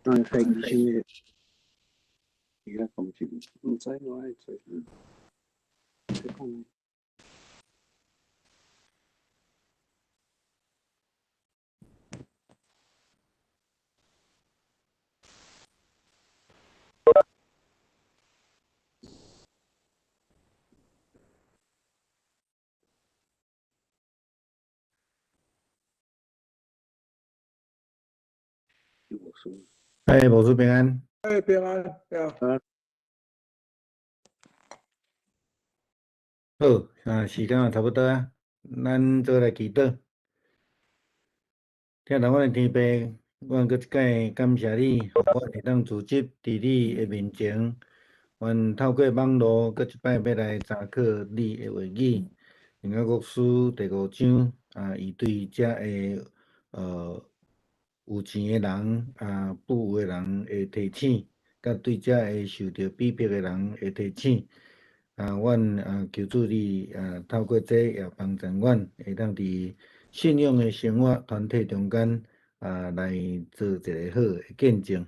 咱开医生的，伊咧讲是毋知我愛做啥，你講。牧師。哎，牧師平安。哎，平安，對。好，啊，時間也差不多啊，咱做來祈禱。疼惜阮的天父，阮閣一擺感謝你，予阮會當組織佇你的面前，阮透過網路閣一擺欲來查考你的話語。雅各書第五章啊，伊對遮个有錢的人啊，富有的人的提醒，佮對遮个受著逼迫的人的提醒。啊，阮啊求主你啊，透過這也幫助阮，會當佇信仰的生活團體中間啊，來做一個好的見證。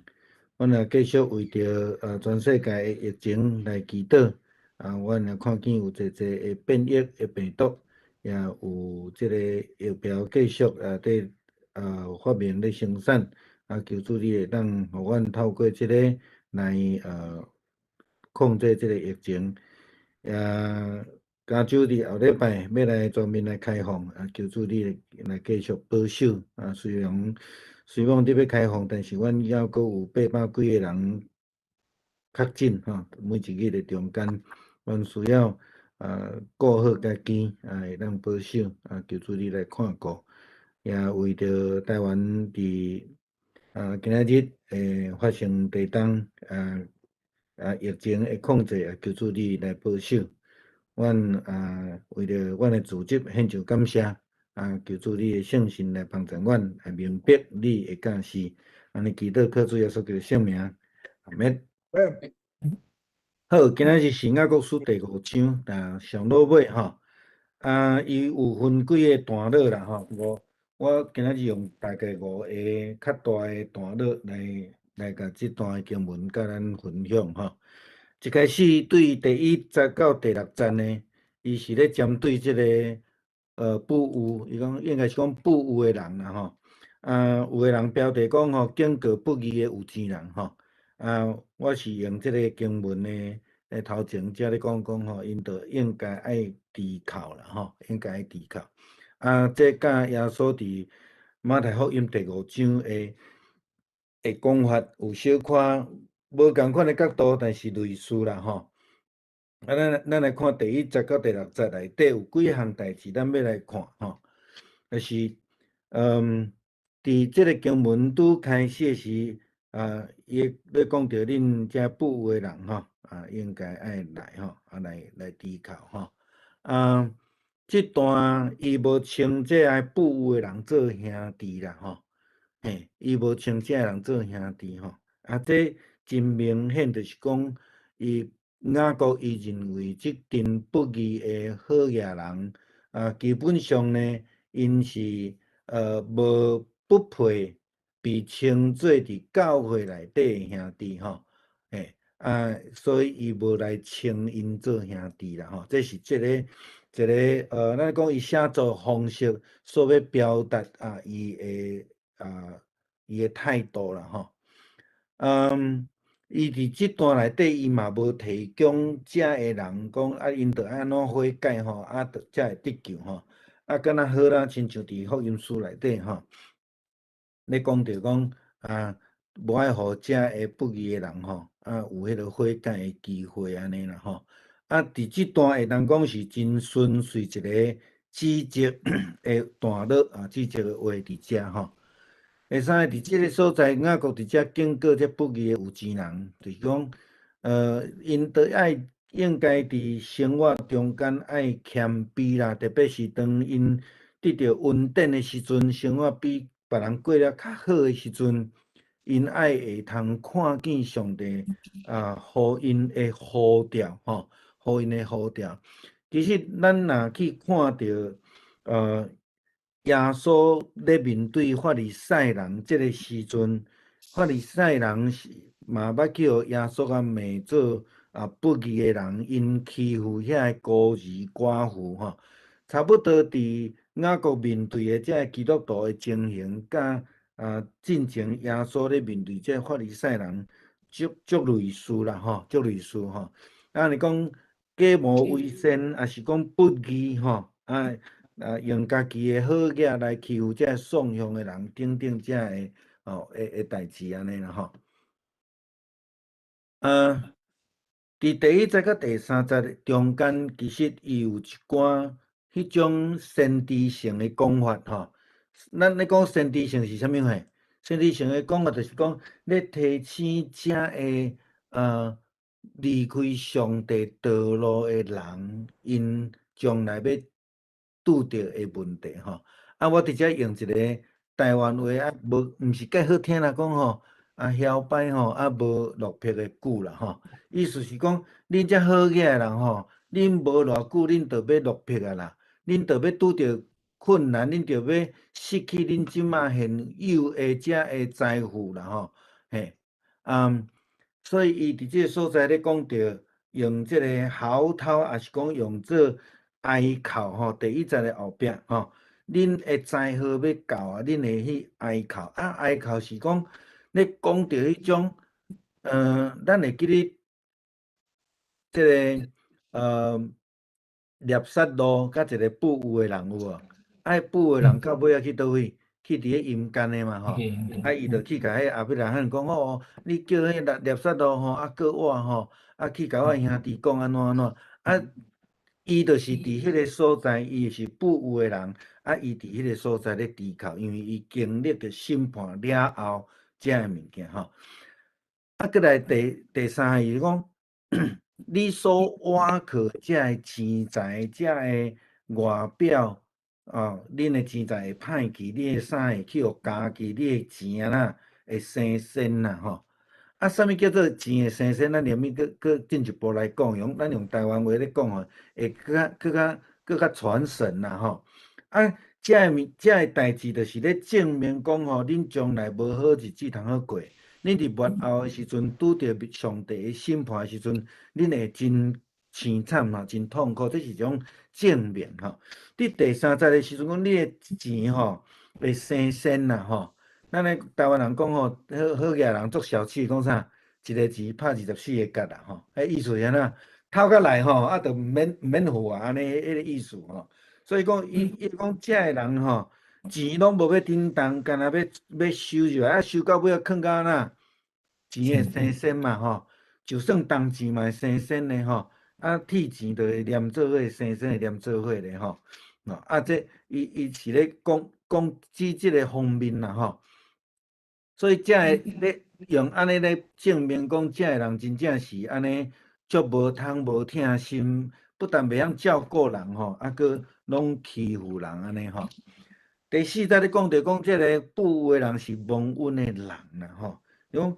阮也繼續為著啊全世界的疫情來祈禱。啊，阮也看見有濟濟的變異的病毒，也有這個疫苗繼續啊佇啊發明咧生產。啊，求主你會當予阮透過這個來控制這個疫情。也加州佇後禮拜欲來全面來開放，啊，求主你來繼續保守。啊，雖然雖講你欲開放，但是阮猶閣有800幾个人確診吼，每一日的中間，阮需要啊顧好家己，啊會當保守，啊求主你來看顧，也為著台灣佇啊今仔日會發生地震啊疫情的控制，也求主你來保守。阮啊為著阮的組織獻上感謝，啊求主你的聖神來幫助阮，來明白你的教示。按呢祈禱靠主耶穌基督聖名，阿們。好，今仔日是雅各書第五章，啊上落尾吼，啊伊有分幾个段落啦吼，我今仔日用大概五个較大的段落來共這段的經文佮咱分享吼。一開始對第一節到第六節呢，伊是咧針對這個富有，伊講應該是講富有的人啦吼。啊，有的人標題講吼，警告不義的有錢人吼。啊，我是用這个經文的頭前才咧講講吼，𪜶就應該愛持扣啦吼，應該愛持扣。啊，這佮耶穌佇馬太福音第五章的講法有小可無仝款的角度，但是類似啦吼。啊，咱來看第一節到第六節內底有幾項代誌，咱欲來看吼。就是，佇這个經文拄開始的時，啊，伊咧講著恁遮富有的人吼，啊，應該愛來吼，啊，來持扣吼。啊，這段伊無稱這个富有的人做兄弟啦吼，嘿，伊無稱這个人做兄弟吼。啊，這真明顯就是講，伊雅各伊認為這陣不義的好額人，啊，基本上呢，𪜶是無不配被稱做佇教會內底的兄弟吼，嘿，啊，所以伊無來稱𪜶做兄弟啦吼。這是這个一个咱講伊寫作方式所欲表達啊，伊的態度啦吼。伊佇這段內底，伊嘛無提供遮的人講啊，𪜶著愛按怎悔改吼，啊，著才會得救吼。啊，敢若好啦，親像佇福音書內底吼，咧講著講啊，無愛予遮的不義的人吼，啊，有彼个悔改的機會按呢啦吼。啊，佇這段會當講是真純粹一个指責的段落啊，指責的話佇遮吼。會使佇這个所在，雅各佇遮警告這不義的有錢人，就是講，𪜶著愛應該佇生活中間愛謙卑啦，特別是當𪜶得著恩典的時陣，生活比別人過了較好的時陣，𪜶愛會通看見上帝啊，予𪜶的呼召吼，予𪜶的呼召。其實咱若去看著，耶穌咧面對法利賽人這个時陣，法利賽人是嘛捌去予耶穌共罵做啊不義的人，𪜶欺負遐个孤兒寡婦吼，差不多佇雅各面對的這个基督徒的情形，佮進前耶穌咧面對這个法利賽人，足足類似啦吼，足類似吼。啊，你講假冒為善，抑是講不義吼，啊，用家己的好額來欺負這个送向的人，等等這个吼的代誌按呢啦吼。佇第一節佮第三節中間，其實伊有一寡彼種先知性的講法吼。咱咧講先知性是啥物貨？先知性的講法就是講，咧提醒遮个離開上帝道路的人，𪜶將來欲拄著的問題吼。啊，我佇遮用一个台灣話啊，無毋是蓋好聽啦，講吼，啊囂擺吼，啊無落魄的久啦吼。意思是講，恁遮好額的人吼，恁無偌久，恁就欲落魄啊啦，恁就欲拄著困難，恁就欲失去恁這馬現有的遮的財富啦吼。嘿，所以伊佇這个所在咧講著，用這个嚎啕，抑是講用做哀哭吼，第一節的後壁吼，恁的災禍欲到啊，恁會去哀哭啊，哀哭是講咧講著彼種，咱會記得這个拿撒勒佮一个富有的人有無？啊，富有的人到尾仔去佗位？去佇咧陰間的嘛吼，啊，伊就去共彼亞伯拉罕講哦，你叫彼拿撒勒吼，啊，過我吼，啊，去共我兄弟講按怎按怎，啊，伊就是佇彼个所在，伊是富有的人，啊，伊佇彼个所在咧低哭，因為伊經歷著審判了後，遮的物件吼。啊，閣來第三個是講，你所倚靠遮的錢財，遮的外表。哦，恁的錢財會歹去，你的衫會去予咬去，你的錢啊會生鉎啦吼。啊，啥物叫做錢會生鉎？咱連物閣閣進一步來講，用咱用台灣話咧講吼，會閣較傳神啦吼。啊，遮的代誌就是咧證明講吼，恁將來無好日子通好過。恁佇末後的時陣拄著上帝的審判的時陣，恁會真凄慘吼，真痛苦，這是一種證明吼。佇第三節的時陣講，你的錢吼會生鉎啦吼。咱咧台灣人講吼，好好額人足囂氣，講啥？一个錢拍24个結啦吼。彼意思是按怎？偷較來吼，啊，就毋免付啊，按呢彼个意思吼。所以講，伊講遮的人吼，錢攏無欲振動，干焦欲收入來，啊，收到尾仔囥到按怎？錢會生鉎嘛吼，就算銅錢嘛會生鉎的吼。啊，鐵錢就會黏做伙，生鉎會黏做伙咧吼。啊，這伊是咧講講指這个方面啦吼。所以遮的咧用按呢咧證明講，遮的人真正是按呢足無通無疼心，不但袂曉照顧人吼，啊，閣攏欺負人按呢吼。第四節咧講著講，這个富有的人是忘恩的人啦吼。講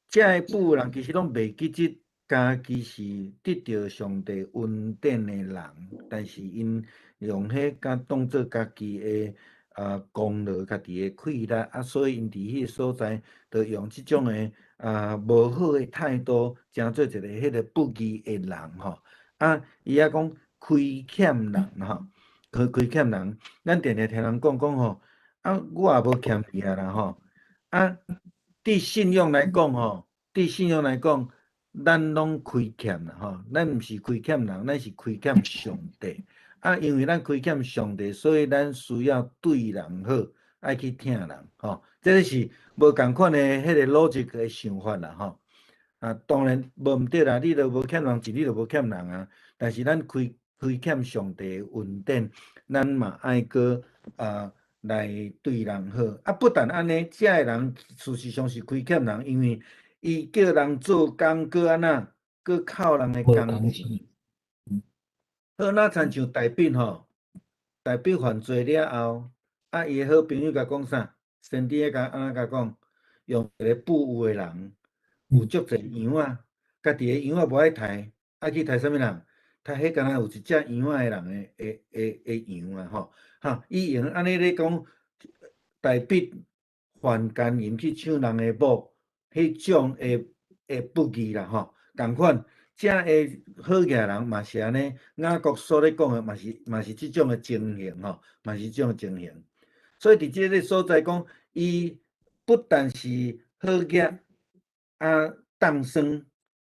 遮个富有人其實攏袂記得家己是得著上帝恩典的人，但是𪜶用彼共當做家己的功勞、家己的氣力，啊，所以𪜶佇彼个所在，就用這種的啊無好的態度，成做一個彼个不義的人吼。啊，伊猶講虧欠人吼，虧欠人。咱定定聽人講講吼，啊，我也無欠伊啊啦吼。啊，對信仰來講吼，對信仰來講，咱攏虧欠啦吼。咱毋是虧欠人，咱是虧欠上帝。啊，因為咱虧欠上帝，所以咱需要對人好，愛去疼人吼。這个是無仝款的彼个邏輯的想法啦吼。啊，當然無毋對啦，你著無欠人錢，你著無欠人啊。但是咱虧欠上帝的恩典，咱嘛愛閣啊來對人好。啊，不但按呢，遮的人事實上是虧欠人，因為伊叫人做工，閣按怎，閣扣人的工錢。好，若親像大衛吼，大衛犯罪了後，啊，伊的好朋友共講啥？先知咧共按怎共講？用一個富有的人，有足濟羊仔，家己的羊仔無愛刣，愛去刣啥物人？刣彼敢若有一隻羊仔的人的羊啊吼！哈，伊用按呢咧講，大衛犯姦淫去搶人的某，彼種的不義啦吼，仝款。遮个好額人嘛是按呢，雅各所咧講的嘛是這種的情形吼，嘛是這種情形。所以佇這个所在講，伊不但是好額啊，當生，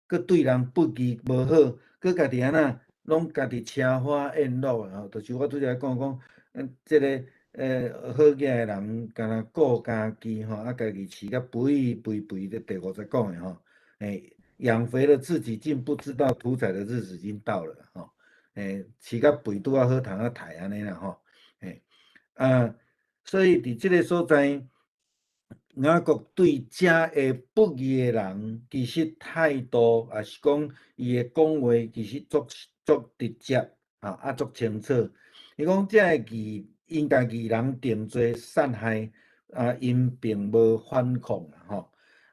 閣對人不義無好，閣家己按怎，攏家己奢華宴樂吼，就是我拄才講講，這个好額的人，敢若顧家己吼，啊，家己飼甲肥肥肥，這第五節講的吼，養肥了自己，竟不知道屠宰的日子已經到了吼，飼甲肥拄仔好通仔刣按呢啦吼，啊，所以佇這个所在，雅各對遮个不義的人，其實態度，抑是講伊的講話，其實足足直接，啊足清楚。伊講遮个義，𪜶共義人定罪殺害，啊，𪜶並無反抗啦吼。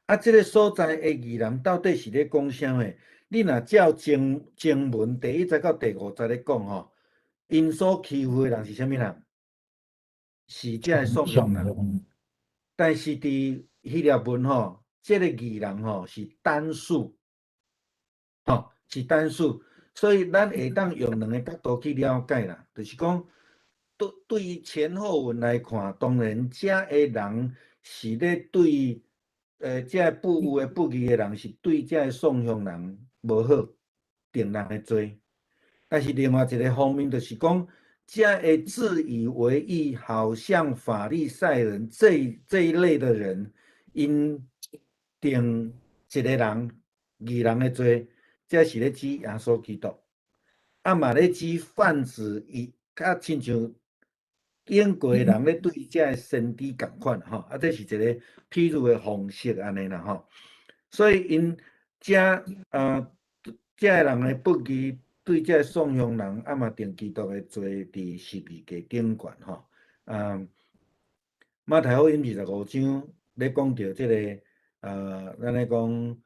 啊，這个所在的義人到底是咧講啥物？你若照經文第一節到第五節咧講吼，𪜶所欺負的人是啥物人？是遮个喪人。但是佇希臘文吼，這个義人吼是單數，吼是單數，所以咱會當用兩個角度去了解啦，就是講對對於前後文來看，當然遮个人是咧對，遮个富有的不義的人是對遮个喪鄉人無好，定人的罪。但是另外一个方面就是講，遮个自以為義，好像法利賽人這一類的人，𪜶定一個人義人的罪，這是咧指耶穌基督，啊嘛咧指泛指伊，較親像英國的人咧對遮个先知仝款吼，啊，這是一個譬喻的方式按呢啦吼，所以𪜶遮啊遮个人的不義，對遮个喪鄉人，啊嘛定基督的罪佇十字架頂懸吼。啊，馬太福音25章咧講著這个，咱咧講，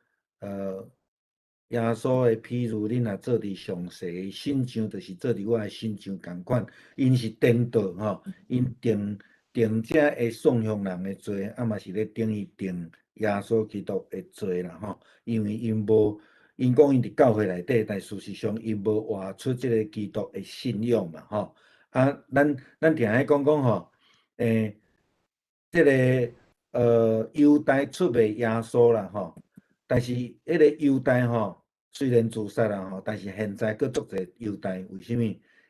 耶穌的譬喻，恁若做佇上勢的身上，就是做佇我的身上仝款。𪜶是顛倒吼，𪜶定遮个喪鄉人的罪，啊嘛是咧等於定耶穌基督的罪啦吼。因為𪜶無，𪜶講𪜶佇教會內底，但事實上𪜶無活出這个基督的信仰嘛吼。啊，咱定愛講講吼，這个猶大出賣耶穌啦吼，但是彼个猶大吼，雖然自殺啦吼，但是現在閣足濟猶大，為啥物？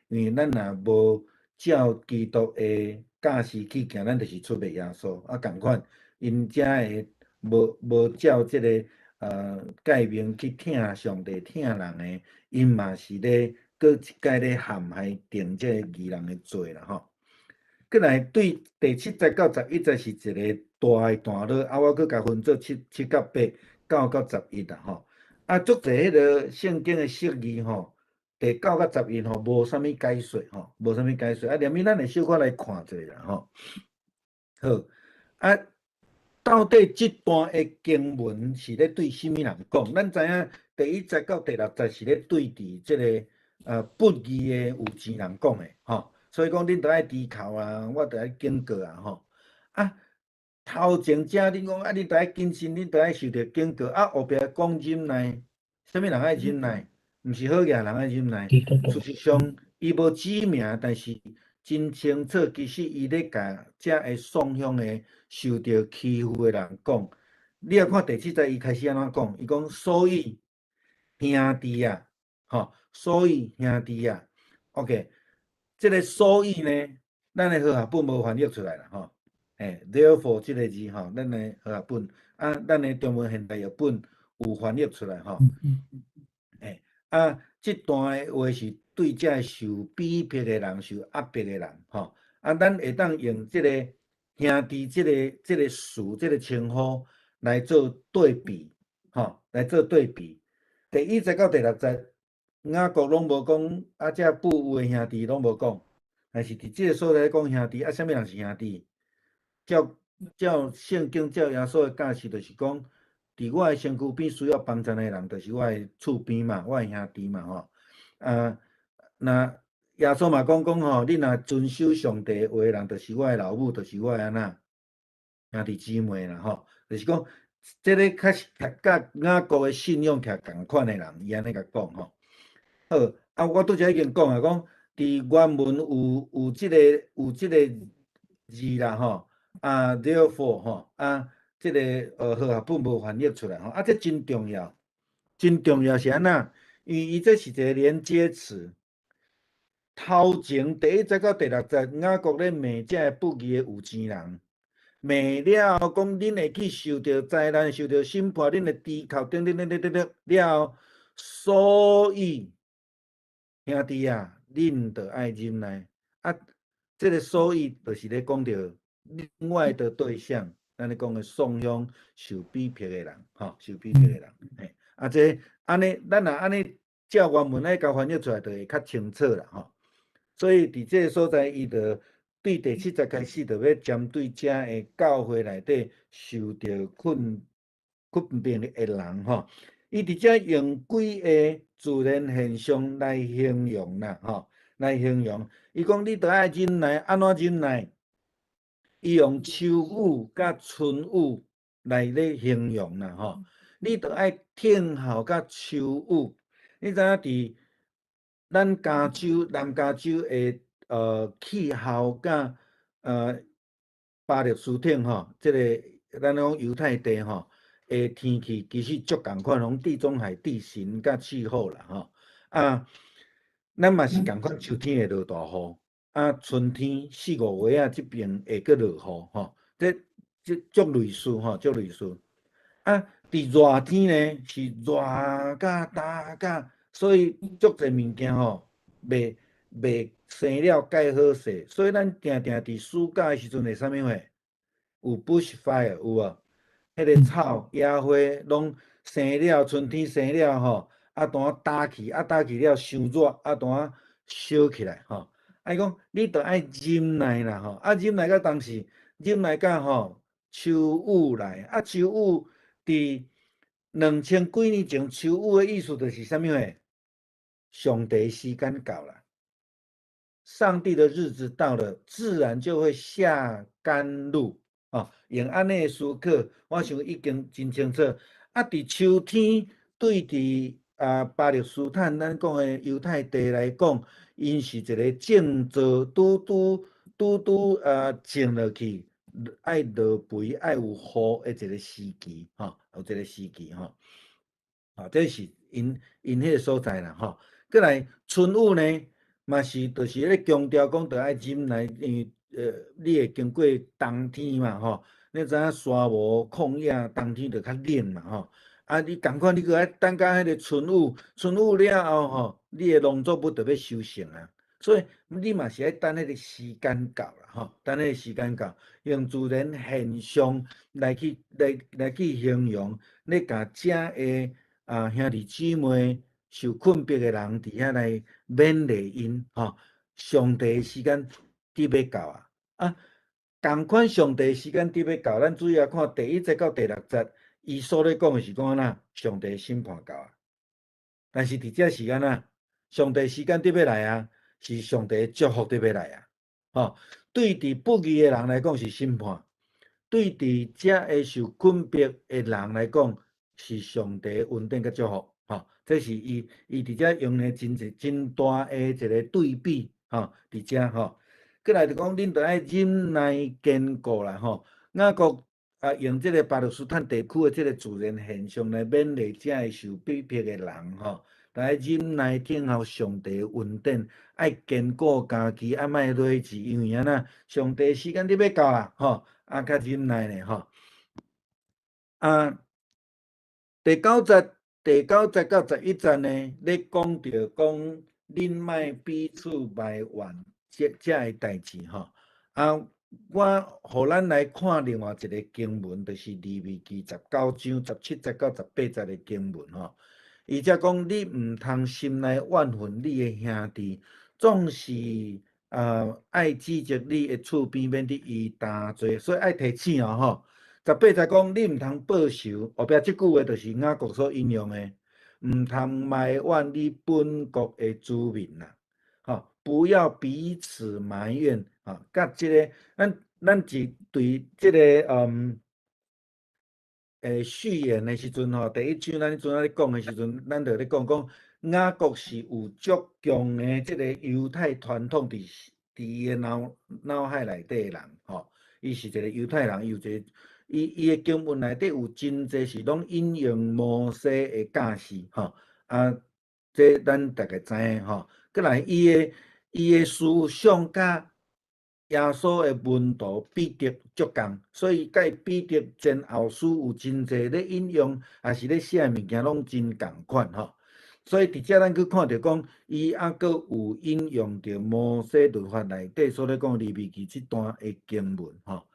因為咱若無照基督的教示去行，咱就是出賣耶穌。啊，仝款，𪜶遮的無照這个誡命去疼上帝、疼人的，𪜶嘛是咧閣一擺咧陷害定這个義人的罪啦吼。閣來對第七節到11節是一个大的段落，啊，我閣共分做七、七到八、9到11啦吼。啊，足濟彼个聖經的釋義吼，第九到十一吼無啥物解說吼，無啥物解說。啊，連尾咱會小可來看一下啦吼。好，啊，到底這段的經文是咧對啥物人講？咱知影第一節到第六節是咧對佇這个不義的有錢人講的吼。所以講，恁著愛低頭啊，我著愛警告啊吼。啊，頭前遮恁講啊，恁著愛謹慎，恁著愛受著警告。啊，後壁講忍耐，啥物人愛忍耐？毋是好額人愛忍耐。事實上，伊無指名，但是真清楚，其實伊咧共遮个宋鄉的受著欺負的人講。你若看第七節，伊開始按怎講？伊講所以兄弟啊，吼，所以兄弟啊，OK，這个所以呢，咱的和合本無翻譯出來啦，吼。欸，therefore 這个字吼，咱的和合本啊，咱的中文現代譯本有翻譯出來吼。欸，啊，這段的話是對這受逼迫的人、受壓迫的人，吼。啊，咱會當用這個兄弟這個詞、這個稱呼來做對比，吼，來做對比。第一節到第六節，雅各攏無講啊，這富有的兄弟攏無講，但是佇這个所在講兄弟，啊，啥物人是兄弟？照聖經照耶穌的教示，就是講，佇我的身軀邊需要幫贊的人，就是我的厝邊嘛，我的兄弟嘛，吼。啊，若耶穌嘛講講吼，你若遵守上帝話的人，就是我的老母，就是我的按怎兄弟姊妹啦，吼。就是講，這个較是佮雅各的信仰徛仝款的人，伊按呢共講吼。好，啊，我拄才已經講啊，講佇原文有這個字啦，吼。啊，therefore 吼，啊，這个和合本無翻譯出來吼，啊，這真重要，真重要是按怎？因為伊這是一個連接詞。頭前第一節到第六節，雅各咧罵這个不義的有錢人，罵了後講恁會去受著災難、受著審判，恁會低哭等等等等等等了後，所以兄弟啊，恁著愛忍耐。啊，這个所以就是咧講著另外的對象，咱咧講的宋鄉受逼迫的人，吼，受逼迫的人，嘿，啊，這按呢，咱若按呢照原文來共翻譯出來，就會較清楚啦，吼。所以佇這个所在，伊就對第七節開始，就欲針對遮个教會內底受著困病的人，吼。伊佇遮用幾个自然現象來形容啦，吼，來形容。伊講你著愛忍耐，按怎忍耐？伊用秋雨佮春雨來咧形容啦，吼。你著愛等候佮秋雨。你知影佇咱加州南加州的氣候佮巴勒斯坦吼，這个咱講猶太地吼的天氣其實足仝款，攏地中海地形佮氣候啦吼。啊，咱嘛是仝款，秋天會落大雨，啊，春天四五月仔這爿會閣落雨吼，這足類似吼，足類似。啊，佇熱天呢是熱甲焦甲，所以足濟物件吼，袂生了蓋好勢，所以咱定定佇暑假的時陣會啥物貨？有 bush fire 有無？彼个草野花攏生了，春天生了吼，啊，當焦去，啊，焦去了傷熱，啊，當燒起來吼。啊，伊講你著愛忍耐啦吼，啊，忍耐到當時，忍耐到吼秋雨來，啊，秋雨佇2000幾年前，秋雨的意思就是啥物貨？上帝時間到啦，上帝的日子到了，自然就會下甘露啊。用按呢思考，我想已經真清楚。啊，佇秋天對佇啊巴勒斯坦咱講的猶太地來講，𪜶是一个種作拄拄拄拄啊種落去，愛落肥愛有雨的一个時期，吼，有這个時期吼。啊，這是𪜶𪜶彼个所在啦，吼。閣來春雨呢，嘛是就是咧強調講，著愛忍耐，因為你會經過冬天嘛，吼，你知影沙漠曠野冬天就較冷嘛，吼。啊，你仝款你閣愛等到彼个春雨，春雨了後吼，你的農作物就欲收成啊。所以你嘛是愛等彼个時間到啦，吼，等彼个時間到，用自然現象來去形容，咧共遮个啊兄弟姊妹受困迫的人佇遐來勉勵𪜶，吼，上帝的時間佇欲到啊！啊，仝款上帝時間佇欲到，咱注意來看第一節到第六節，伊所咧講的是講按怎？上帝審判到啊！但是佇這時間啊，上帝時間佇欲來啊，是上帝祝福佇欲來啊！吼，對佇不義的人來講是審判，對佇遮个受困迫的人來講，是上帝恩典佮祝福，吼。這是伊佇遮用的真濟真大的一個對比，吼，佇遮吼。閣來就講，恁著愛忍耐堅固啦，吼。雅各啊，用這個巴勒斯坦地區的這個自然現象來勉勵遮个受逼迫的人，吼。著愛忍耐等候上帝恩典，愛堅固家己，啊，莫累志，因為按怎，上帝時間佇欲到啦，吼，啊，較忍耐咧，吼。啊，第九節到11節呢，咧講著講恁莫彼此埋怨，這个代誌，吼。啊，我予咱來看另外一個經文，就是利未記19章17節到18節的經文，吼。伊才講你毋通心內怨恨你的兄弟，總是愛指責你的厝邊，免得伊擔罪，所以愛提醒哦吼。18節講你毋通報仇，後壁這句話就是雅各所引用的，毋通埋怨你本國的子民啦，吼，不要彼此埋怨，吼，佮這个咱是對這个序言的時陣吼，第一章咱彼陣咧講的時陣，咱就咧講講雅各是有足強的這个猶太傳統佇伊的腦海內底的人，吼，伊是一個猶太人，伊有一個伊的經文內底有真濟是攏引用摩西的教示，吼，啊，這咱大家知影吼。閣來伊的思想佮耶穌的門徒彼得足仝，所以佮彼得前後書有真濟咧引用，抑是咧寫的物件攏真仝款吼。所以佇遮咱去看著講，伊猶閣有引用著摩西律法內底所咧講利未記這段的經文吼。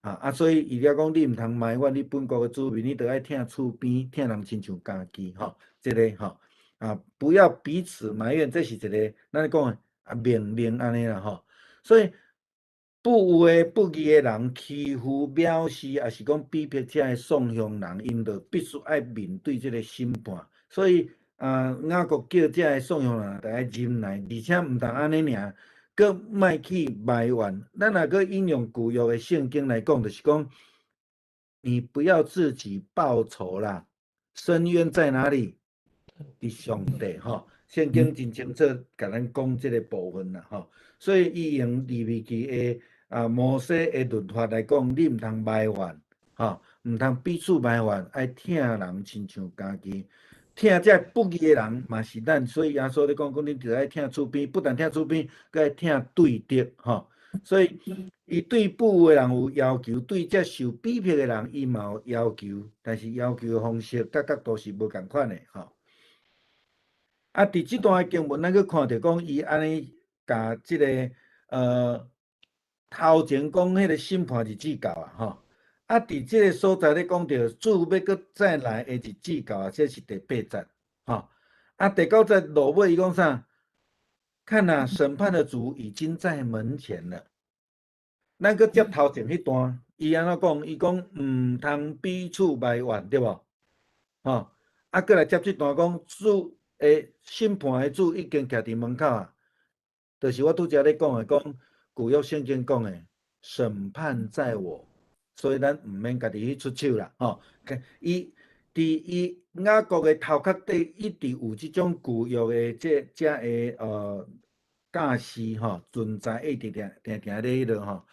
啊，所以伊遮講你毋通埋怨你本國的子民，你著愛疼厝邊，疼人親像家己吼。這个吼，啊，不要彼此埋怨，這是一個咱咧講的啊命令按呢啦吼。所以不有的不義的人欺負、藐視，抑是講逼迫遮个喪鄉人，𪜶就必須愛面對這個審判。所以啊，雅各叫遮个喪鄉人著愛忍耐，而且毋但按呢爾，閣莫去埋怨。咱若閣引用舊約的聖經來講，就是講，你不要自己報仇啦，伸冤在哪裡？佇上帝吼。聖經真清楚共咱講這个部分啦吼。所以伊用利未記的啊摩西的律法來講，你毋通埋怨，吼，毋通彼此埋怨，愛疼人親像家己。疼這不義的人嘛是咱，所以耶穌咧講講，你著愛疼厝邊，不但疼厝邊，閣愛疼對敵，吼。所以伊對不義的人有要求，對這受逼迫的人，伊嘛有要求，但是要求的方式佮角度是無仝款的，吼。啊，佇這段的經文，咱閣看著講，伊按呢共這个頭前講彼个審判日子到啊，吼。啊，佇這个所在咧講著主欲閣再來的日子到啊，這是第八節，吼。啊，第九節落尾伊講啥？看哪，審判的主已經在門前了。咱閣接頭前彼段，伊按怎講？伊講毋通彼此埋怨，對無？吼。啊，閣來接這段講主的審判的主已經徛佇門口啊，就是我拄才咧講的，講舊約聖經講的審判在我，所以咱毋免家己去出手啦，吼。伊佇伊雅各的頭殼底一直有這種舊約的這個教示吼存在，一直定定定咧彼落吼。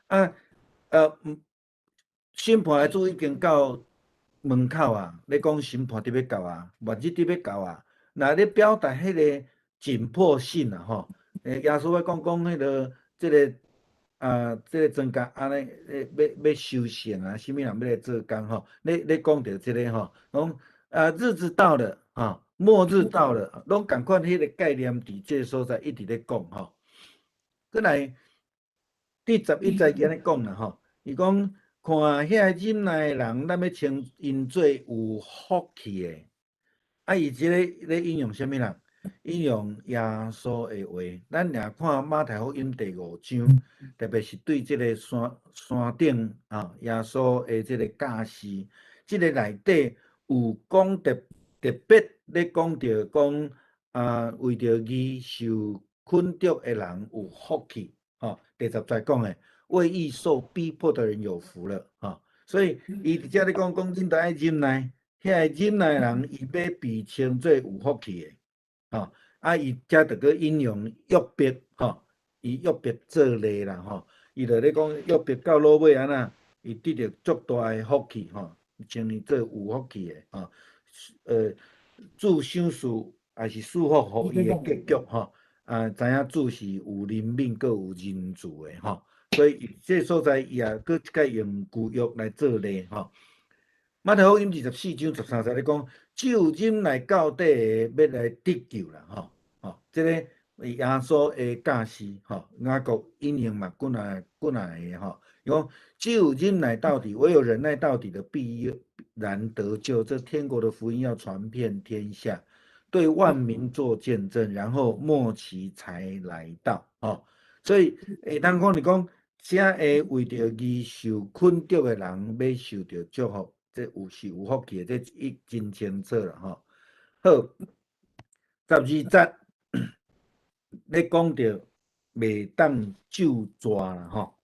啊，審判的主已經到門口啊，咧講審判佇欲到啊，末日佇欲到啊。若咧表達彼个緊迫性啊，吼，耶穌欲講講彼个這个啊，這个莊稼按呢，欲收成啊，啥物人欲來做工吼，咧講著這个吼，講啊日子到了，吼，末日到了，攏仝款彼个概念佇這个所在一直咧講吼。閣來第11節伊按呢講啦吼，伊講看遐忍耐的人，咱欲稱𪜶做有福氣的。啊，伊這个咧引用啥物人？引用耶穌的話。咱若看馬太福音第五章，特別是對這个山頂啊，耶穌的這个教示，這个內底有講特別咧講著講啊，為著義受困迫的人有福氣，吼。第10節講的，為義受逼迫的人有福了，吼。所以伊佇遮咧講，講恁著愛忍耐，遐個忍耐人，伊欲被稱做有福氣的，吼。啊，伊遮著閣引用約伯，吼，伊約伯做例啦，吼，伊就咧講約伯到落尾按怎，伊得著足大的福氣，吼，稱伊做有福氣的，吼，主賞賜也是賜福予伊的結局，吼，啊，知影主是有憐憫閣有仁慈的，吼，所以這所在伊也閣一擺用舊約來做例，吼。馬太福音24章13節咧講，只有忍耐到底的，欲來得救啦，吼，吼，這个耶穌的教示，吼，雅各引用嘛，幾若幾若个吼，伊講只有忍耐到底，唯有忍耐到底的，必然得救。這天國的福音要傳遍天下，對萬民做見證，然後末期才來到，吼。所以會當講你講，啥會為著義受困著的人，欲受著祝福，這有是有福氣的，這伊真清楚啦，吼。好，12節咧講著袂當咒詛啦，吼，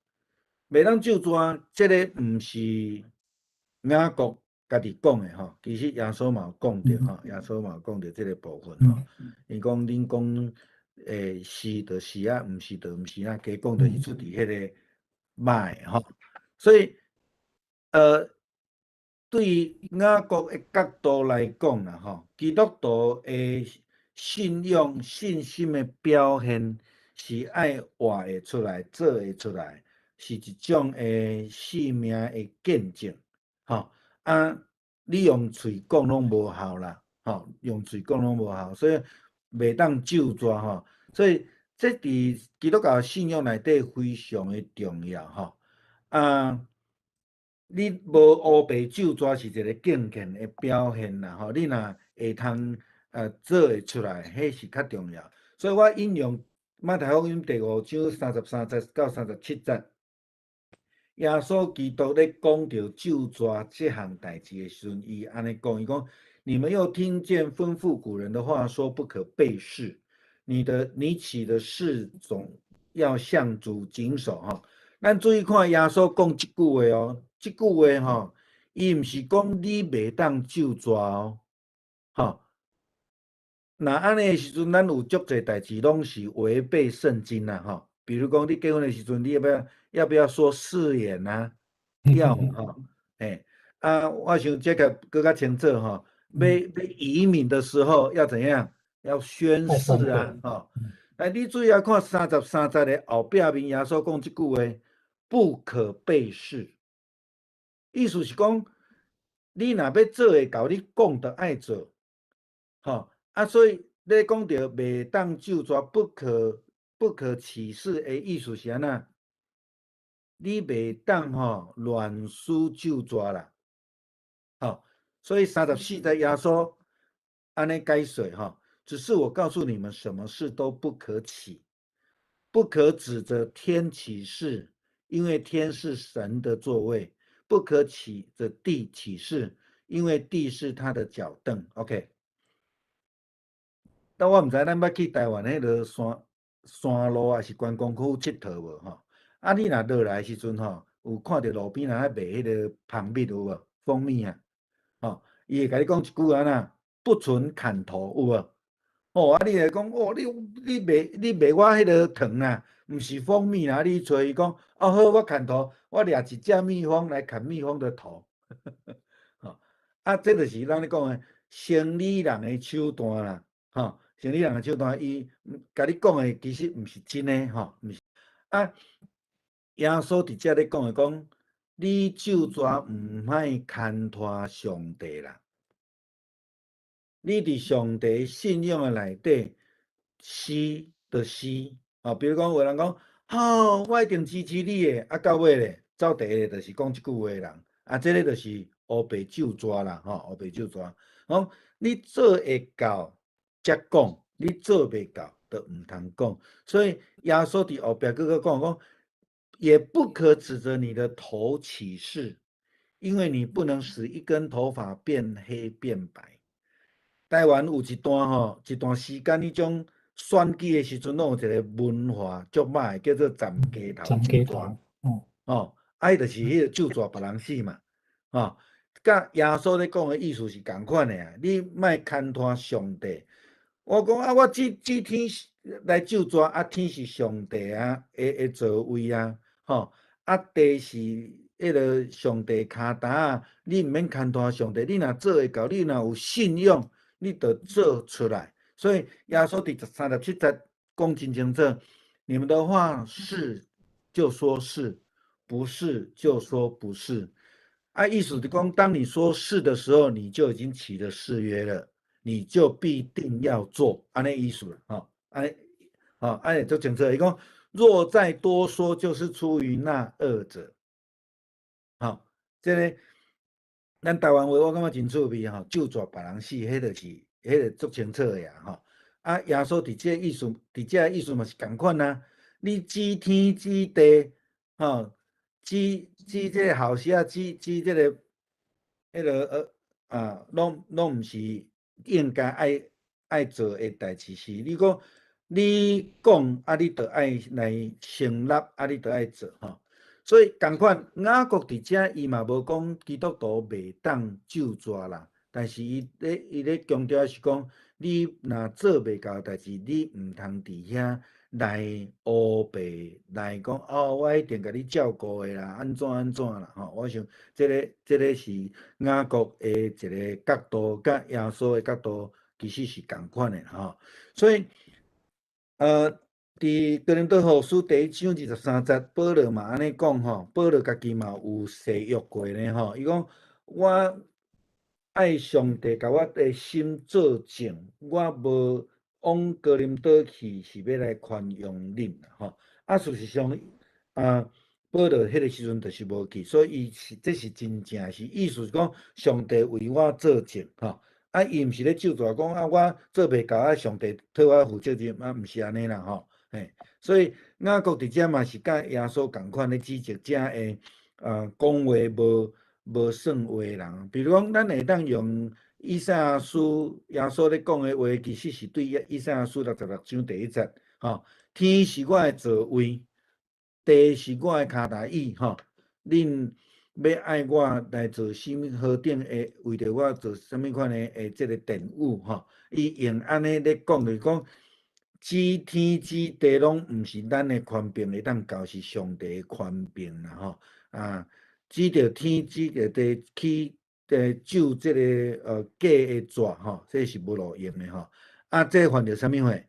袂當咒詛，這个毋是雅各家己講的吼，其實耶穌嘛有講著吼，耶穌嘛有講著這个部分吼。伊講恁講是就是啊，毋是就毋是啊，加講就是出佇彼个歹吼。所以，對雅各的角度來講啦，吼，基督徒的信仰、信心的表現是愛活會出來、做會出來，是一種的生命的見證，吼。啊，你用喙講攏無效啦，吼，用喙講攏無效，所以袂當咒詛吼。所以這佇基督教信仰內底非常的重要，吼。啊，你無烏白咒詛是一個敬虔的表現啦，吼。你若會通做會出來，彼是較重要。所以我引用馬太福音第5章33節到37節，耶穌基督咧講著咒詛這項代誌的時陣，伊按呢講，伊講：你們又聽見吩咐古人的話，說不可背誓。你起的誓總要向主謹守吼。咱注意看耶穌講這句話哦，這句話吼，伊毋是講你袂當咒詛哦，吼。若按呢的時陣，咱有足濟代誌攏是違背聖經啦，吼。比如講，你結婚的時陣，你要不要說誓言啊？要吼，欸，啊，我想這個閣較清楚吼。欲移民的時候要怎樣？要宣誓啊，吼。來，你注意啊，看33節的後壁面，耶穌講這句話，不可背誓。意思是講，你若欲做會到，你講著愛做，吼。啊，所以你講著袂當咒詛，不可起誓的意思是按怎？你袂當吼亂施咒詛啦，吼。所以34節耶穌按呢解說吼，只是我告訴你們，什麼事都不可起，不可指著天起誓，因為天是神的座位；不可指著地起誓，因為地是他的腳凳。OK。但我毋知咱捌去台灣彼个山路抑是觀光區𨑨迌無吼？啊，你若落來時陣吼，有看著路邊人咧賣彼个蜂蜜有無？蜂蜜啊，吼，伊會共你講一句按怎？不准砍頭有無？哦，啊，你會講哦，你賣我彼个糖啊，毋是蜂蜜啊，你揣伊講，哦好，我砍頭，我掠一隻蜜蜂來砍蜜蜂的頭。吼，啊，這就是咱咧講的生理人的手段啦，吼。生理人的手段，伊共你講的其實毋是真的吼，毋是。啊，耶穌佇遮咧講的講，你咒詛毋愛牽拖上帝啦。你佇上帝信仰的內底，是就是，吼，比如講有人講，好，我一定支持你的，啊，到尾咧，走第一个就是講這句話的人，啊，這个就是烏白咒詛啦，吼，烏白咒詛。講你做會到才講，你做袂到就毋通講。所以耶穌佇後壁閣閣講講，也不可指著你的頭起誓，因為你不能使一根頭髮變黑變白。台灣有一段吼，一段時間，彼種選舉的時陣，攏有一個文化足歹，叫做鏨雞頭。鏨雞頭。哦，啊，伊就是彼个咒詛別人死嘛，吼，佮耶穌咧講的意思是仝款的啊，你莫牽拖上帝。我講啊，我指指天來咒詛啊，天是上帝啊，的座位啊，吼，啊地是彼个上帝跤踏仔，你毋免牽拖上帝，你若做會到，你若有信仰，你就做出來。所以耶穌佇37節講真清楚，你們的話是就說是，不是就說不是。啊，意思就講，當你說是的時候，你就已經起了誓約了，你就必定要做，按呢意思啦，吼，按呢，吼，按呢足清楚。伊講，若再多說，就是出於那惡者。吼，這个咱台灣話我感覺真趣味吼，咒詛別人死，彼就是彼个足清楚的啊，吼。啊，耶穌佇這个意思，佇這个意思嘛是仝款啊。你指天指地，吼，指指這个後世啊，指指這个彼个啊，攏毋是應該愛做的代誌。是你講你講啊，你就愛來成立，啊，你就愛做吼。所以仝款，雅各佇遮伊嘛無講基督徒袂當咒詛啦，但是伊咧強調是講，你若做袂到代誌，你毋通佇遐來烏白來講哦，我一定共你照顧的啦，按怎按怎啦吼。我想這个是雅各的一个角度，佮耶穌的角度其實是仝款的吼。所以，佇哥林多後書第一章23節，保羅嘛按呢講吼，保羅家己嘛有誓約過呢吼。伊講我愛上帝共我的心做證，我無往哥林多去是欲來寬容恁吼。啊，事實上，啊，保羅彼个時陣就是無去，所以伊是這是真正是意思是講上帝為我做證吼。啊，伊毋是咧咒詛講啊，我做袂到啊，上帝替我負責任啊，毋是按呢啦吼。嘿，所以雅各佇遮嘛是佮耶穌仝款咧指責遮的講話無算話的人。比如講，咱會當用以賽亞書耶穌咧講的話，其實是對以賽亞書66章第1節，吼，天是我的座位，地是我的跤踏椅，吼，恁欲愛我來做啥物何等的，為著我做啥物款的這个殿宇，吼，伊用按呢咧講，就是講指天指地攏毋是咱的權柄會當到，是上帝的權柄啦，吼，啊，指著天指著地去咒這个假的紙吼，這是無路用的吼。啊，這犯著啥物貨？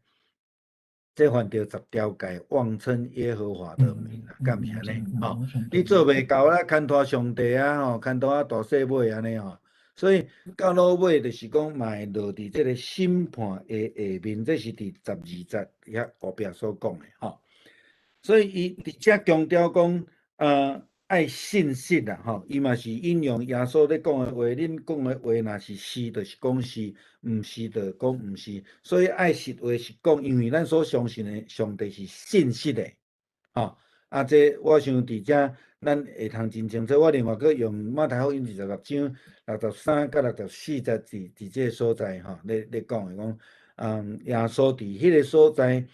這犯著十條誡，妄稱耶和華的名啊，敢毋是按呢？吼，你做袂到啦，牽拖上帝啊，吼，牽拖啊大細尾按呢吼。所以到落尾就是講，嘛會落佇這個審判的下面，這是佇12節遐後壁所講的吼。所以伊佇遮強調講，愛信實啦，吼，伊嘛是引用耶穌咧講的話，恁講的話若是是，就是講是；毋是，就講毋是。所以愛實話實講，因為咱所相信的上帝是信實的，吼。啊，這我想佇遮咱會通真清楚。我另外閣用馬太福音26章63佮64節，佇這个所在吼，咧講的講，耶穌佇彼个所在，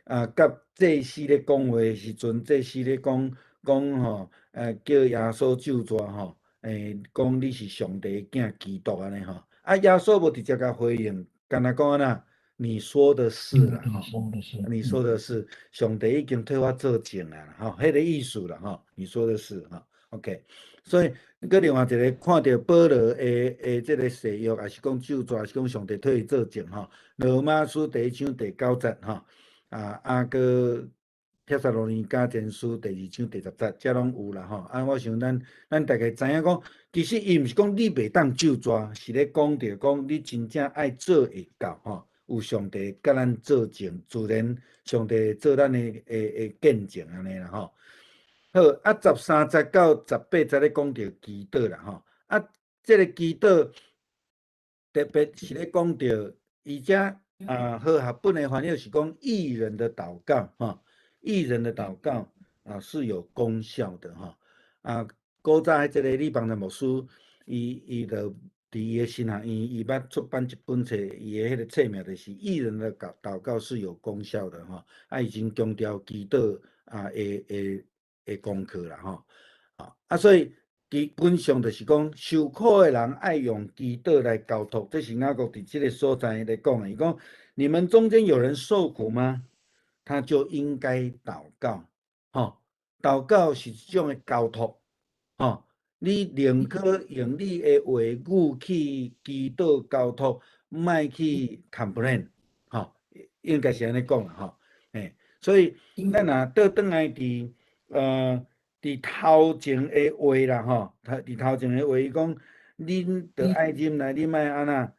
啊，佮祭司咧講話的時陣，祭司咧講講吼，叫耶穌咒詛吼，講你是上帝的囝基督按呢吼。啊，耶穌無直接共回應，干焦講按怎？你說的是啦，吼，你說的是，上帝已經替我做證啊，吼，彼个意思啦，吼，你說的是，吼，OK。所以，閣另外一个看著保羅的這个誓約，抑是講咒詛，抑是講上帝替伊做證，吼。羅馬書第一章第九節，吼，啊，閣帖撒羅尼迦前書第二章第10節，這攏有啦，吼。啊，我想咱大概知影講，其實伊毋是講你袂當咒詛，是咧講著講你真正愛做會到，吼。有上帝共咱做證，自然上帝做咱的見證按呢啦，吼。好，啊，13節到18節咧講著祈禱啦，吼。啊，這个祈禱特別是咧講著伊遮啊，和合本的翻譯是講義人的禱告，吼，義人的禱告啊是有功效的，吼。啊，古早彼這个李邦彦牧師，伊就佇伊的神學院，伊捌出版一本冊，伊的彼个冊名就是《義人的禱告是有功效的》吼。啊，伊真強調祈禱啊，會的功課啦吼。啊，所以基本上就是講，受苦的人愛用祈禱來交託，這是雅各佇這个所在咧講的。伊講：你們中間有人受苦嗎？他就應該禱告。吼，禱告是一種的交託。吼，你寧可用你的話語去祈禱交託，莫去 complain。吼，應該是按呢講啦。吼，嘿，所以咱若倒轉來佇頭前的話啦，吼，佇頭前的話，伊講，恁著愛忍耐，你莫按怎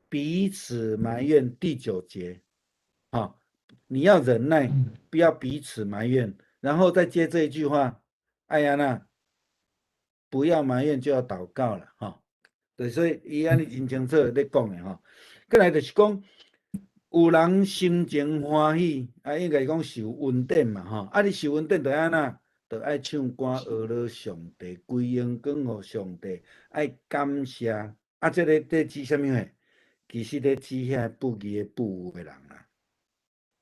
彼此埋怨。第九節，吼，你要忍耐，不要彼此埋怨，然後再接這一句話，愛按怎，不要埋怨就要禱告了，吼。對，所以伊按呢真清楚咧講的吼。過來就是講，有人心情歡喜，啊，應該講受恩典嘛，吼。啊，你受恩典著按怎？著愛唱歌呵咾上帝，歸榮光予上帝，愛感謝。啊，這个咧指啥物貨？其實咧指遐不義的不義的人啊。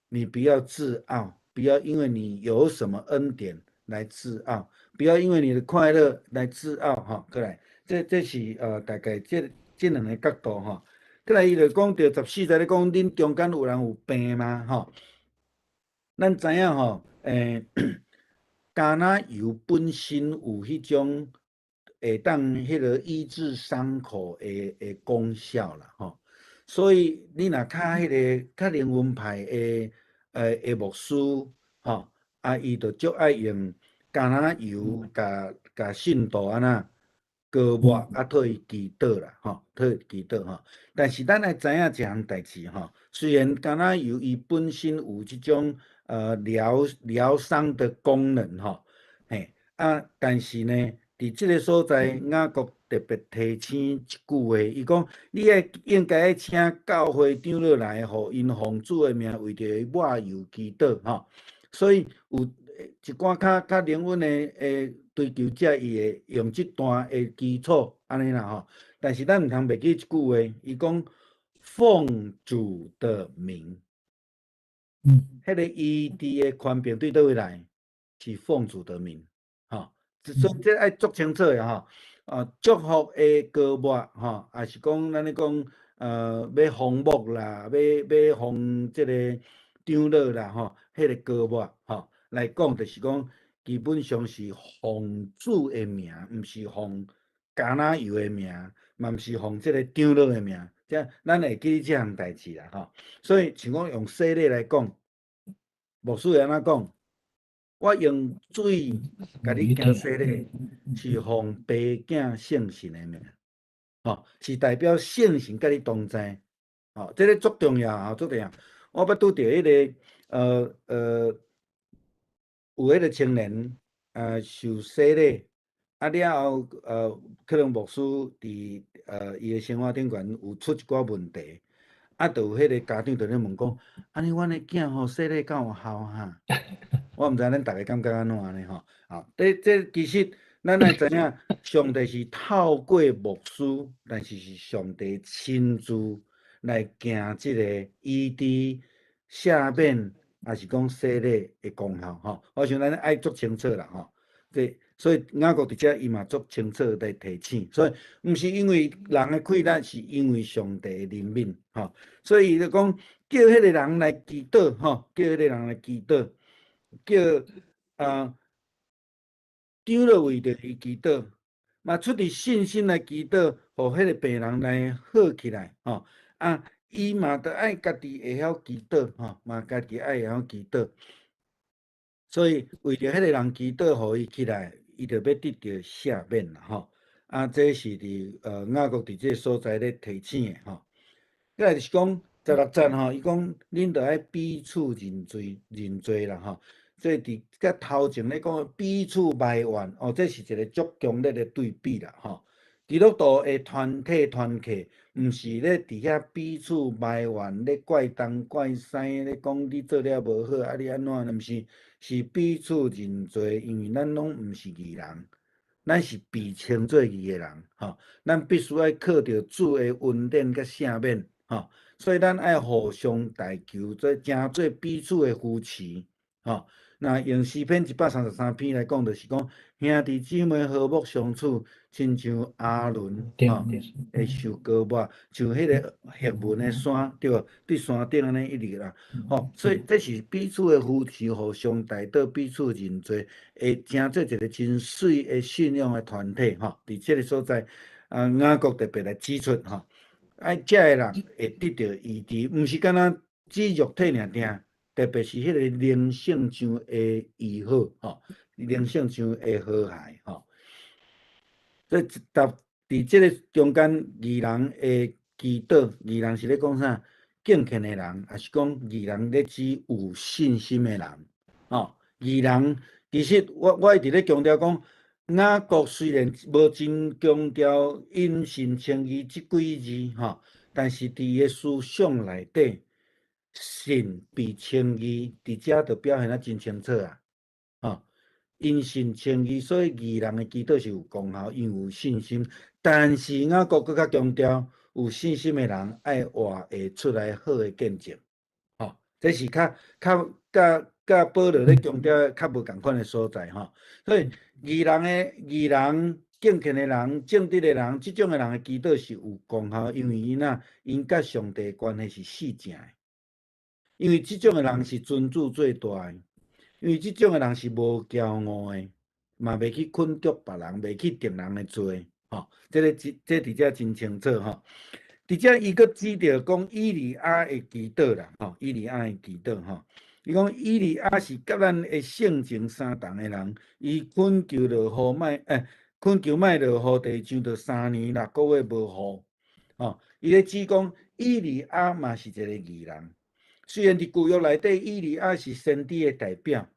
你不要自傲，不要因為你有什麼恩典來自傲，不要因為你的快樂來自傲，吼。過來，這是大概這兩个角度吼。過來，伊就講著14節咧講，恁中間有人有病嗎？吼，咱知影吼，橄欖油本身有彼種會當彼个醫治傷口的功效啦，吼。所以你若較彼个較靈恩派的牧師，吼，啊，伊就足愛用橄欖油共信徒按怎膏抹，啊，替伊祈禱啦，吼，替伊祈禱吼。但是咱愛知影一項代誌吼，雖然橄欖油伊本身有這種療傷的功能吼，嘿，啊，但是呢，佇這个所在，雅各特別提醒一句話，伊講你愛應該愛請教會長老來，予𪜶奉主的名為著伊抹油祈禱吼。所以有一寡較靈恩的追求者，伊會用這段的基礎按呢啦吼。但是咱毋通袂記一句話，伊講奉主的名，彼个醫治的權柄對佗位來？是奉主的名，吼。所以這愛足清楚的吼。啊，祝福的膏抹吼，抑是講咱咧講，欲封牧啦，欲封這个長老啦，吼，彼个膏抹吼來講，就是講基本上是奉主的名，毋是奉橄欖油的名，嘛毋是奉這个長老的名，這咱會記這項代誌啦，吼。所以像講用洗禮來講，牧師會按怎講？我用水共你行洗禮，是奉父子聖神的名，吼，是代表聖神佮你同在，吼，這个足重要啊，足重要。我捌拄著彼个，有彼个青年，受洗禮，啊了後，可能牧師佇伊的生活頂懸有出一寡問題，啊，就有彼个家長佇咧問講，按呢阮的囝吼洗禮敢有效哈？我毋知恁逐家感覺按怎按呢吼？啊，這其實咱愛知影，上帝是透過牧師，但是是上帝親自來行這个醫治、赦免，抑是講洗禮的功效吼。我想咱愛足清楚啦吼。這所以雅各佇遮伊嘛足清楚來提醒，所以毋是因為人的氣力，是因為上帝的憐憫吼。所以伊就講叫彼个人來祈禱吼，叫彼个人來祈禱，叫啊長老為著伊祈禱，嘛出佇信心來祈禱，予彼个病人來好起來吼。啊，伊嘛著愛家己會曉祈禱吼，嘛家己愛會曉祈禱。所以為著彼个人祈禱，予伊起來，伊就欲得著赦免啦吼。啊，這是佇雅各佇這个所在咧提醒的吼。過來就是講16節吼，伊講恁著愛彼此認罪認罪啦吼。這佇佮頭前咧講彼此埋怨哦，這是一个足強烈的對比啦吼。基督徒的團體團契，毋是咧佇遐彼此埋怨，咧怪東怪西，咧講你做了無好，啊你按怎？毋是，是彼此認罪，因為咱攏毋是義人，咱是被稱做義的人，吼。咱必須愛靠著主的恩典佮赦免，吼。所以咱愛互相代求，做成做彼此的扶持。吼，若用詩篇133篇來講，就是講兄弟姊妹和睦相處，親像亞倫吼會受膏抹，像彼個赫門的山，對無？對山頂按呢一直啦，吼，所以這是彼此的扶持，互相代禱，彼此認罪，會成做一個真媠的信仰的團體，吼。佇這个所在，啊，雅各特別來指出，吼，愛這个人會得著醫治，毋是干焦指肉體爾爾，特別是彼個靈性上的醫好，吼，靈性上的和諧，吼。所以佇佇這个中間，義人的祈禱，義人是咧講啥？敬虔的人，抑是講義人咧指有信心的人，吼。義人其實我一直咧強調講，雅各雖然無真強調因信稱義這幾字，吼，但是佇伊的思想內底，信被稱義，佇遮就表現得真清楚啊！吼，因信稱義，所以義人的祈禱是有功效，因為有信心。但是雅各閣較強調，有信心的人愛活會出來好的見證，吼，這是較較佮佮保羅咧強調較無仝款的所在吼。所以義人的義人、敬虔的人、正直的人，這種的人的祈禱是有功效，因為𪜶啊，𪜶佮上帝關係是死正的。因為這種的人是尊主做大的，因為這種的人是無驕傲的，嘛袂去捆束別人，袂去定人的罪，吼。這个這這佇遮真清楚吼。佇遮伊閣指著講以利亞的祈禱啦，吼，以利亞的祈禱吼。伊講以利亞是佮咱的性情相同的人，伊懇求落雨莫，懇求莫落雨，地上就3年6個月無雨，吼。伊咧指講以利亞嘛是一個義人。雖然佇舊約內底，以利亞是先知的代表，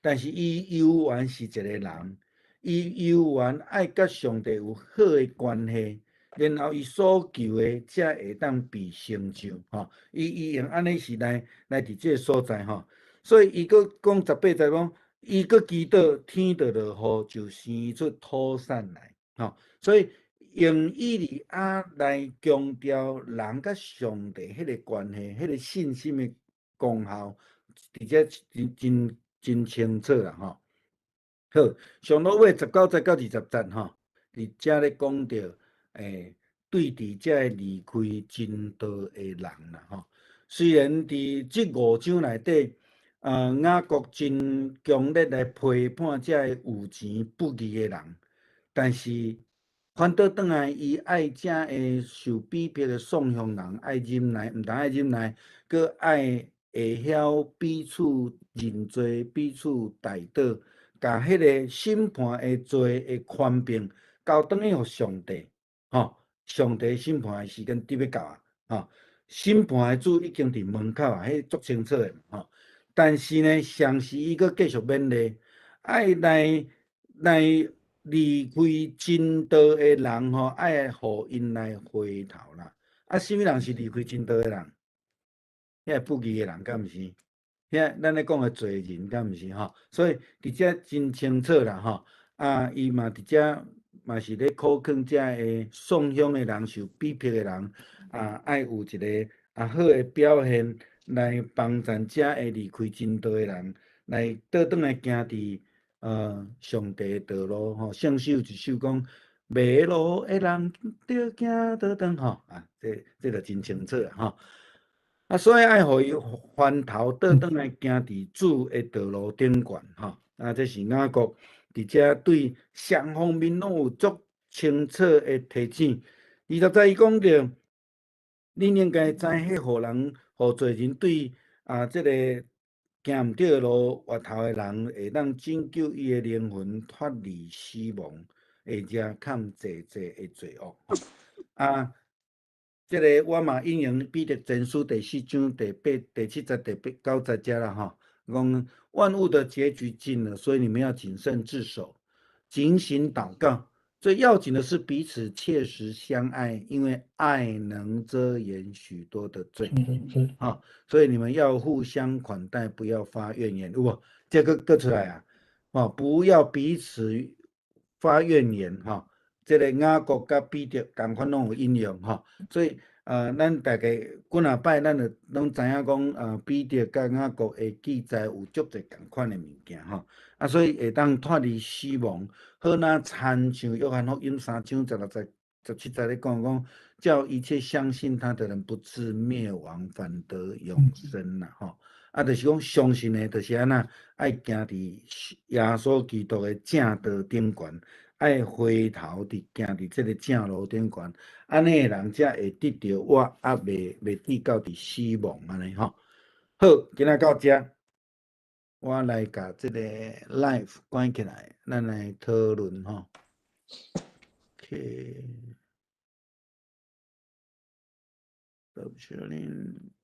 但是伊猶原是一個人，伊猶原愛佮上帝有好的關係，然後伊所求的才會當被成就，吼。伊伊用按呢是來來佇這个所在，吼。所以伊閣講18節講，伊閣祈禱天就落雨，就生出土產來，吼。所以用以利亞來強調人佮上帝彼個關係，彼個信心的功效，佇遮真真真清楚啦，吼。好，上落尾19節到20節吼，佇遮咧講著，對佇遮個離開真道的人啦，吼。雖然佇這五章內底，雅各真強烈來批判遮个有錢不義的人，但是反倒轉來，伊愛遮个受逼迫的喪鄉人愛忍耐，毋但愛忍耐，閣愛會曉彼此認罪、彼此代禱，共彼个審判的罪的權柄交轉去予上帝，吼！上帝審判的時間佇欲到啊，吼！審判的主已經佇門口啊，彼足清楚的，吼！但是呢，同時伊閣繼續勉勵，愛來來離開真道的人吼，愛予𪜶來回頭啦。啊，啥物人是離開真道的人？遐個不義的人，敢毋是？遐咱咧講的罪人，敢毋是吼？所以佇遮真清楚啦，吼！啊，伊嘛佇遮嘛是咧苦勸遮个喪鄉的人、受逼迫的人，啊，愛有一个啊好的表現來幫助遮个離開真道的人，來倒轉來行佇上帝的道路吼。聖詩有一首講迷路的人著行倒轉吼，啊，這這就真清楚啦吼。啊，所以愛予伊翻頭倒轉來行佇主的道路頂懸吼。啊，這是雅各佇遮對雙方面攏有足清楚的提醒。20節伊講著，恁應該知，彼予人予罪人對啊，這個行毋對的路回頭的人，會當拯救伊的靈魂脫離死亡，或者欠濟濟的罪惡。啊，這个我嘛引用彼得前書第四章第八、第七節、第八九節遮啦吼，講萬物的結局近了，所以你們要謹慎自守，警醒禱告。最要緊的是彼此切實相愛，因為愛能遮掩許多的罪。啊，所以你們要互相款待，不要發怨言。有無？這个閣出來啊！哦，不要彼此發怨言。哈，這个雅各佮彼得仝款攏有引用。哈，所以咱大家幾若擺，咱就攏知影講，彼得佮雅各會記載有足濟仝款的物件吼，啊，所以會當脫離死亡，好若親像約翰福音3章16節、17節咧講講，叫一切相信他的人不至滅亡，反得永生啦吼。啊，就是講相信的，就是按怎，愛行佇耶穌基督的正道頂懸，愛回頭佇行佇這个正路頂懸，按呢的人才會得著活，啊，袂至到佇死亡按呢吼。好，今仔到遮，我來共這个 live 關起來，咱來討論吼。OK。Stop sharing。